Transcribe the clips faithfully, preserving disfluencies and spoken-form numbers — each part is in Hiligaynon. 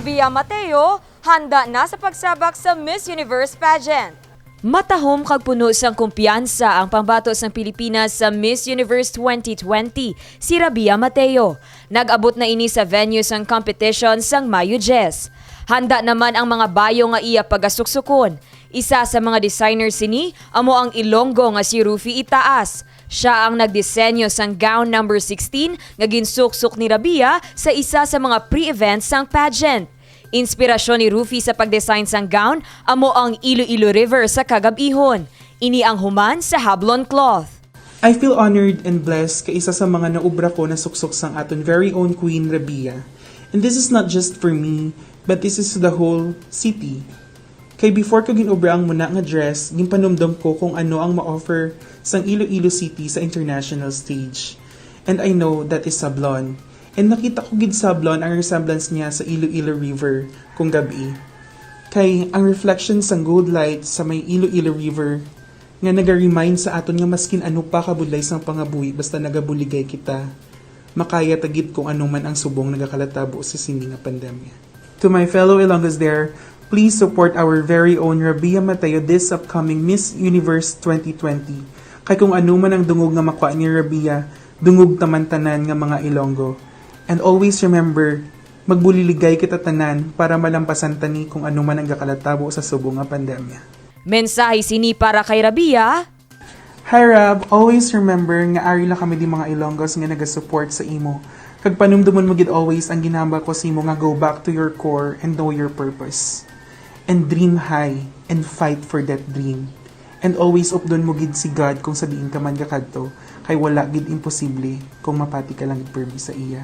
Bia Mateo, handa na sa pagsabak sa Miss Universe pageant. Matahom kag puno sang kumpiyansa ang pambato sang Pilipinas sa Miss Universe twenty twenty, si Rabia Mateo. Nag-abot na ini sa venue sang competition sang Mayo diyes. Handa naman ang mga bayo nga iya pagasuksukon. Isa sa mga designer sini amo ang Ilonggo nga si Rufy Itaas. Siya ang nagdisenyo sang gown number sixteen nga ginsuksok ni Rabia sa isa sa mga pre-events sang pageant. Inspirasyon ni Rufy sa pag-design sang gown amo ang Iloilo River sa kagab-ihon. Ini ang human sa hablon cloth. I feel honored and blessed kay isa sa mga naubra ko nasuksok sang aton very own Queen Rabia. And this is not just for me, but this is the whole city. Kay before ko ginubra ang muna nga dress, ginpanumdom ko kung ano ang ma-offer sang Iloilo City sa international stage. And I know that is sablon. And nakita ko gid sablon ang resemblance niya sa Iloilo River kung gabi. Kay ang reflection sang gold light sa may Iloilo River nga naga-remind sa aton nga maskin ano pa kabudlay sang pangabuhi basta nagabuligay kita, makaya ta gid kung ano man ang subong nagakalatabo sa sini nga pandemya. To my fellow Ilonggos there, please support our very own Rabia Mateo this upcoming Miss Universe twenty twenty. Kay kung ano man ang dungog nga makuha ni Rabia, dungog ta man tanan nga mga Ilonggo. And always remember, magbuliligay kita tanan para malampasan ta ni kung ano man ang gakalatabo sa subong nga pandemya. Mensahe sini para kay Rabia. Hi Rab, always remember nga ari lang kami di mga Ilonggos nga nagasupport sa imo. Kag panumdumon mo gid always ang ginhambal ko sa imo nga go back to your core and know your purpose. And dream high and fight for that dream. And always updon mo gid si God kung sa diin ka man gakadto, kay wala gid imposible kung mapati ka lang gid pirmi sa iya.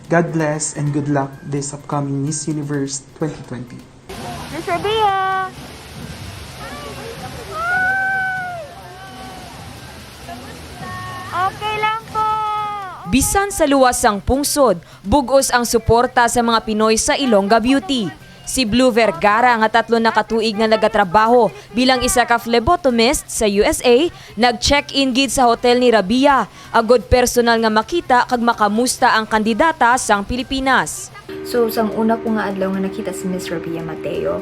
God bless and good luck this upcoming Miss Universe twenty twenty. Miss Rabia! Okay lang po! Bisan sa luwas sang pungsod, bug-os ang suporta sa mga Pinoy sa Ilongga Beauty. Si Blue Vergara nga tatlo na ka tuig nga nagatrabaho bilang isa ka phlebotomist sa U S A, nag-check-in gid sa hotel ni Rabia agod personal nga makita kag makamusta ang kandidata sang Pilipinas. So, sang una ko nga adlaw nga nakita si Miss Rabia Mateo,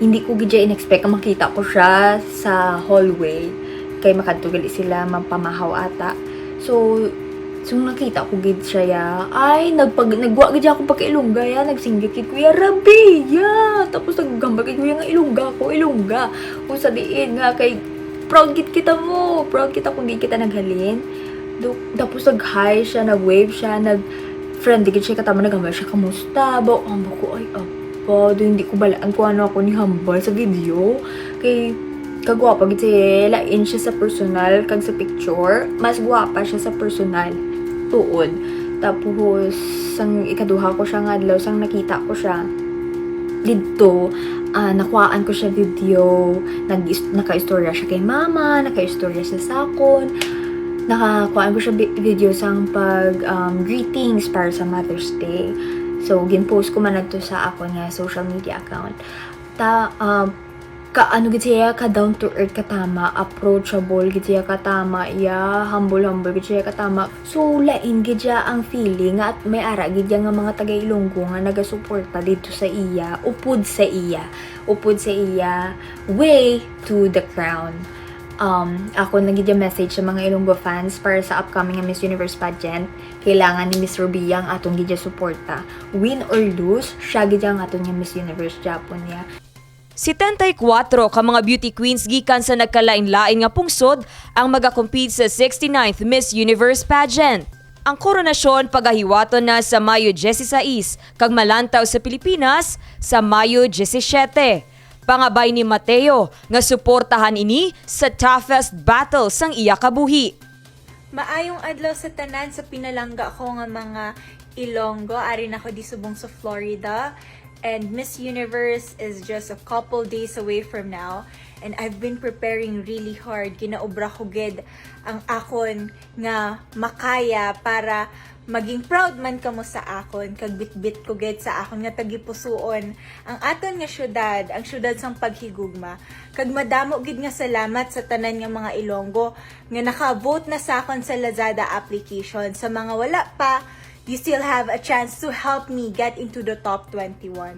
hindi ko gid siya in-expect nga makita ko siya sa hallway. Kay makadto gali sila magpamahaw ata. So, so nakita ko gid siya, ya. Ay, nagpag, nagwa gid siya akong pagka-Ilongga, ya. Nagsinggit gid ko, ya, Rabia! Tapos naghambal gid ko, ya, nga Ilongga ko, Ilongga. Kung sa diin nga, kay proud gid kita mo. Proud kita kung di kita naghalin. Do, tapos nag-hi siya, nag-wave siya, nag-friendly gid siya katama, naghambal siya, "Kamusta?" Ba, ang ko, ay, apa, do, hindi ko balaan kung ano ako ni hambal sa video. Kay, kagwapa gid siya, lain siya sa personal, kag sa picture, mas gwapa siya sa personal. Tuod. Tapos, sang ikaduha ko siya nga adlaw, sang nakita ko siya, didto, ah, nakuhaan ko siya video, nag nakaistorya siya kay mama, nakaistorya siya sa akon, nakakuhaan ko siya bi- video sang pag, um, greetings para sa Mother's Day. So, gin-post ko man adto sa akon nga social media account. Ta, um, ka ano gid siya, ka down to earth katama, approachable gid siya katama, iya, humble humble gid siya katama. So, lain gid siya ang feeling nga at may ara gid ya nga mga taga Ilonggo nga nagasuporta didto sa iya, upod sa iya, upod sa iya way to the crown. Um, ako na gid ya message sa mga Ilonggo fans para sa upcoming nga Miss Universe pageant. Kailangan ni Miss Rubia ang aton gid ya suporta. Win or lose, siya gid ya ang aton nga Miss Universe Japon niya. Setenta y kuwatro ka mga beauty queens gikan sa nagkalain-lain nga pungsod ang magakompete sa sixty-ninth Miss Universe pageant. Ang koronasyon pagahiwaton na sa Mayo dieciséis kag malantaw sa Pilipinas sa Mayo diyesisiyete. Pangabay ni Mateo nga suportahan ini sa toughest battle sang iya kabuhi. Maayong adlaw sa tanan sa pinalangga ko nga mga Ilonggo. Ari na ko di subong sa Florida. And Miss Universe is just a couple days away from now. And I've been preparing really hard. Ginaobra ko gid ang akon nga makaya para maging proud man kamo sa akon, kag bitbit ko gid sa akon nga tagipusoon ang aton nga syudad, ang syudad sang paghigugma. Kag madamo gid nga salamat sa tanan nga mga Ilonggo nga naka-vote na sa akon sa Lazada application. Sa mga wala pa, You still have a chance to help me get into the top twenty-one.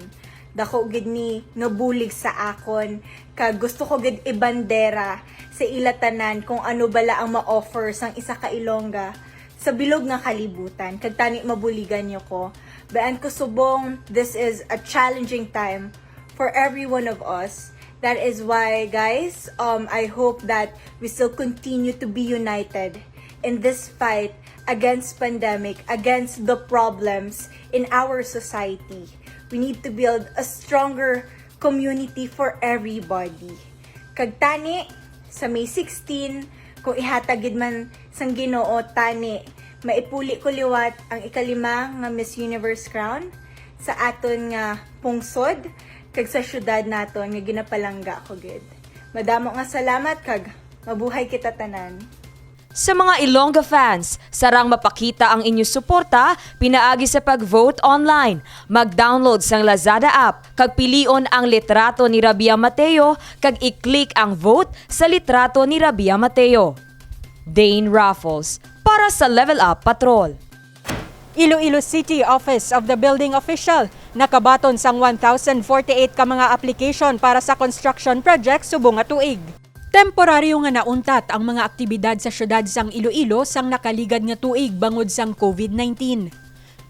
Dako gid ni nga bulig sa akon, kag gusto ko gid ibandera sa ila tanan kung ano bala ang ma-offer sang isa ka Ilongga sa bilog nga kalibutan, kag tani mabuligan niyo ko. Baan ko subong, this is a challenging time for every one of us. That is why, guys, um, I hope that we still continue to be united in this fight against pandemic, against the problems in our society. We need to build a stronger community for everybody. Kag tani, sa May sixteen, kung ihatag gid man sang Ginoo, tani, maipuli ko liwat ang ikalima nga Miss Universe crown sa aton nga pungsod kag sa syudad naton nga ginapalangga ko gid. Madamo nga salamat kag mabuhay kita tanan. Sa mga Ilongga fans, sarang mapakita ang inyo suporta pinaagi sa pag-vote online. Mag-download sang Lazada app kag pilion ang litrato ni Rabia Mateo kag i-click ang vote sa litrato ni Rabia Mateo. Dane Raffles para sa Level Up Patrol. Iloilo City Office of the Building Official nakabaton sang one thousand forty-eight ka mga application para sa construction project subong nga tuig. Temporaryo nga nauntat ang mga aktibidad sa siyudad sang Iloilo sang nakaligad nga tuig bangod sang COVID nineteen.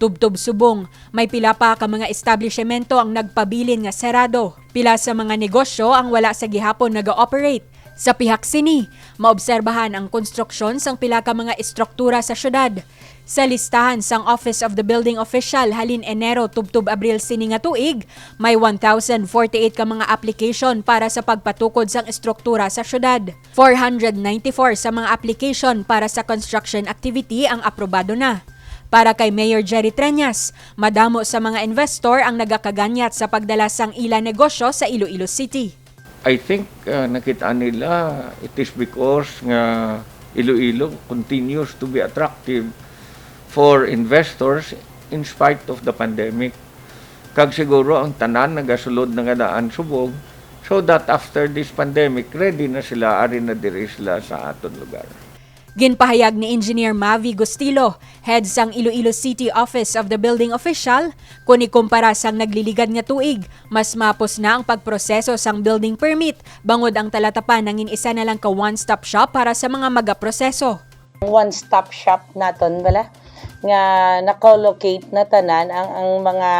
Tubtob subong, may pila pa ka mga establisyemento ang nagpabilin nga serado. Pila sa mga negosyo ang wala sa gihapon naga-operate. Sa pihak sini, maobserbahan ang konstruksyon sang pila ka mga estruktura sa siyudad. Sa listahan sang Office of the Building Official halin Enero tubtob Abril sini nga tuig, may one thousand forty-eight ka mga application para sa pagpatukod sang estruktura sa siyudad. Four hundred ninety-four sa mga application para sa construction activity ang aprobado na. Para kay Mayor Jerry Treñas, madamo sa mga investor ang nagakaganyat sa pagdala sang ila negosyo sa Iloilo City. I think, uh, nakita nila it is because nga Iloilo continues to be attractive for investors in spite of the pandemic. Kag siguro ang tanan nagasulod na nga daan subong, so that after this pandemic, ready na sila, ari na diri sila sa aton lugar. Ginpahayag ni Engineer Mavi Gustilo, head sang Iloilo City Office of the Building Official, kon ikumpara sang nagliligad nga tuig, mas mapos na ang pagproseso sang building permit, bangod ang Talatapan nangin isa na lang ka one-stop shop para sa mga magaproseso. One-stop shop naton bala, nga na-collocate na tanan ang, ang mga,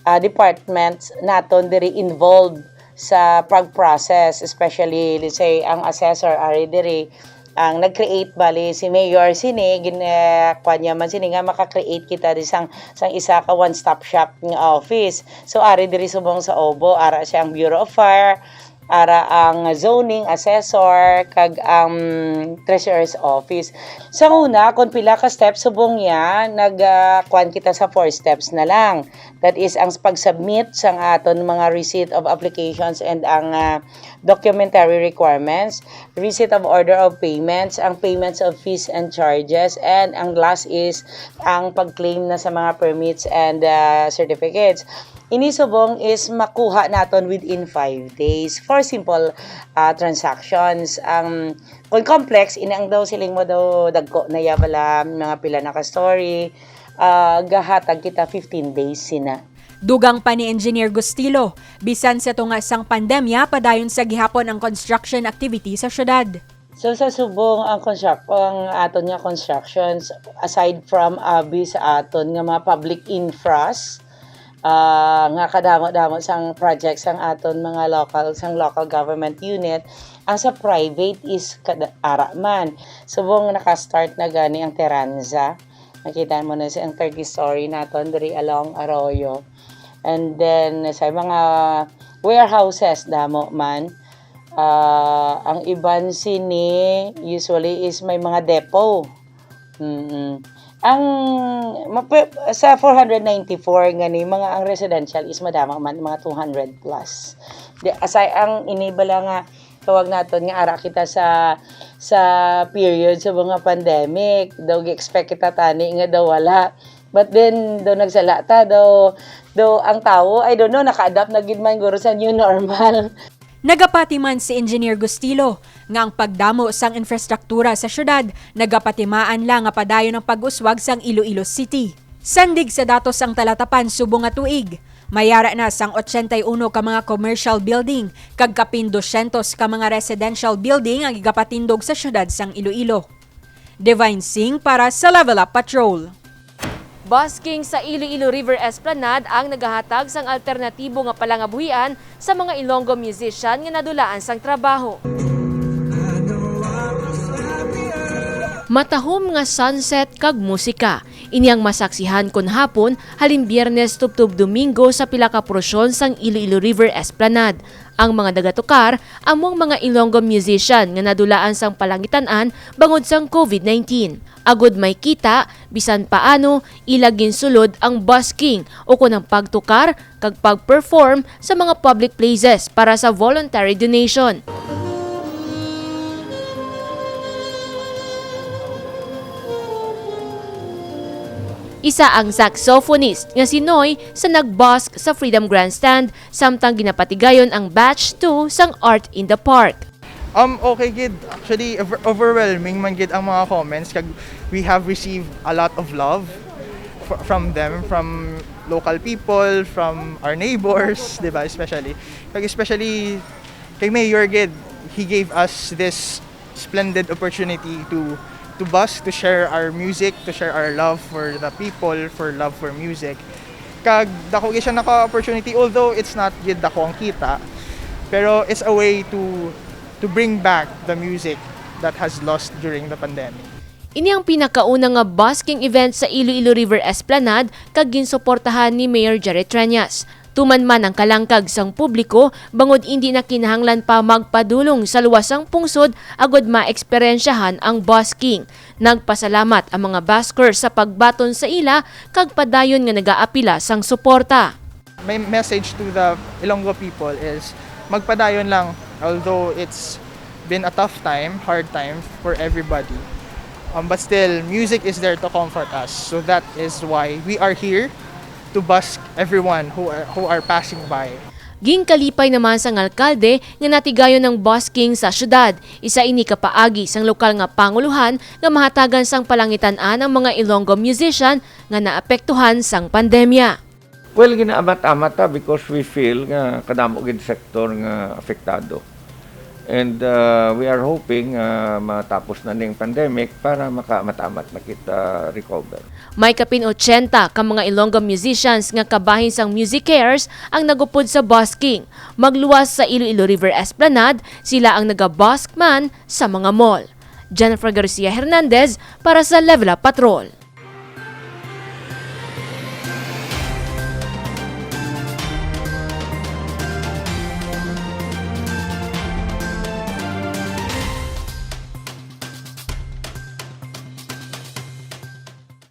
ah, departments naton diri involved sa pag-process, especially, let's say, ang assessor ari diri, ang nag-create bali si Mayor sini, gin-, ah, kuwan niya man sini nga maka-create kita di sang, sang isa ka one-stop shop nga office. So, ari diri subong sa Obo, ara siya ang Bureau of Fire, ara ang zoning, assessor, kag ang treasurer's office. Sa una, kung pila ka steps subong niya, nag, ah, kuwan kita sa four steps na lang. That is ang pag-submit sang aton mga receipt of applications and ang, ah, documentary requirements, receipt of order of payments, ang payments of fees and charges, and ang last is ang pag-claim na sa mga permits and, ah, certificates. Ini subong is makuha naton within five days for simple, ah, transactions. Ang, kung complex, ini ang daw siling mo daw dagko na ya bala, mga pila na ka story, ah, gahatag kita fifteen days sina. Dugang pa ni Engineer Gustilo, bisan sa tunga sang pandemya, padayon sa gihapon ang construction activity sa syudad. So, sa subong ang construct-, ang aton nga constructions, aside from abi sa aton nga mga public infras, ah, nga kadamo-damo sang projects sang aton mga local, sang local government unit, ang sa private is kada-, ara man. Subong naka-start na gani ang Terranza. Nakita mo na sa ang thirty story naton diri along Arroyo. And then, sa mga warehouses, damo man. Ah, ang iban sini, usually, is may mga depot. Mm-mm. Ang, mape-, sa four hundred ninety-four nga ni, mga ang residential is madama man, mga two hundred plus. Di, asay ang ini bala nga tawag naton nga ara kita sa, sa period sa mga pandemic. Daw gi-expect kita tani nga daw wala. But then, daw nagsala ta, daw, daw ang tawo, I don't know, naka-adapt na gid man guro sa new normal. Nagapati man si Engineer Gustilo nga ang pagdamo sang infrastruktura sa syudad nagapatimaan lang nga padayon ang pag-uswag sang Iloilo City. Sandig sa datos sang talatapan subong nga tuig, may ara na sang ochenta y uno ka mga commercial building kag kapin dosyentos ka mga residential building ang igapatindog sa syudad sang Iloilo. Divine Singh para sa Level Up Patrol. Busking sa Iloilo River Esplanade ang nagahatag sang alternatibo nga palangabuhian sa mga Ilonggo musician nga nadulaan sang trabaho. Matahom nga sunset kag musika, ini ang masaksihan kon hapon halin Biyernes tubtob Domingo sa pila ka porsyon sang Iloilo River Esplanade. Ang mga nagatukar amo ang mga Ilonggo musician nga nadulaan sang palangitan-an bangod sang covid nineteen. Agud may kita, bisan paano, ila ginsulod ang busking ukon ang pagtukar kag pag-perform sa mga public places para sa voluntary donation. Isa ang saxophonist nga si Noy sa nag-busk sa Freedom Grandstand samtang ginapatigayon ang batch two sang Art in the Park. Um, okay gid. Actually, over- overwhelming man gid ang mga comments kag we have received a lot of love fr- from them, from local people, from our neighbors, di ba, especially. Kag especially kay Mayor gid, he gave us this splendid opportunity to to busk, to share our music, to share our love for the people, for love for music. Kag dako gid siya naka opportunity, although it's not gid dako ang kita, pero it's a way to to bring back the music that has lost during the pandemic. Ini ang pinakauna nga busking event sa Iloilo River Esplanade kag ginsuportahan ni Mayor Jerry Treñas. Tuman man ang kalangkag sang publiko bangod indi na kinahanglan pa magpadulong sa luwas sang pungsod agud maeksperyensyahan ang busking. Nagpasalamat ang mga buskers sa pagbaton sa ila kag padayon nga nagaapila sang suporta. My message to the Ilonggo people is magpadayon lang, although it's been a tough time, hard time for everybody. Um, but still, music is there to comfort us. So that is why we are here to busk everyone who are, who are passing by. Ginkalipay naman sang alkalde nga natigayon ang busking sa syudad. Isa ini ka paagi sang lokal nga pangulohan nga mahatagan sang palangitan-an ang mga Ilonggo musician nga naapektuhan sang pandemya. Well, ginaamat-amat ta because we feel nga kadamo gid sektor nga apektado. And, uh, we are hoping, uh, matapos na ning pandemic para makaamat-amat na kita recover. May kapin ochenta ka mga Ilonggo musicians nga kabahin sang Music Cares ang nagupod sa busking. Magluwas sa Iloilo River Esplanade, sila ang nagabusk man sa mga mall. Jennifer Garcia Hernandez para sa Level Up Patrol.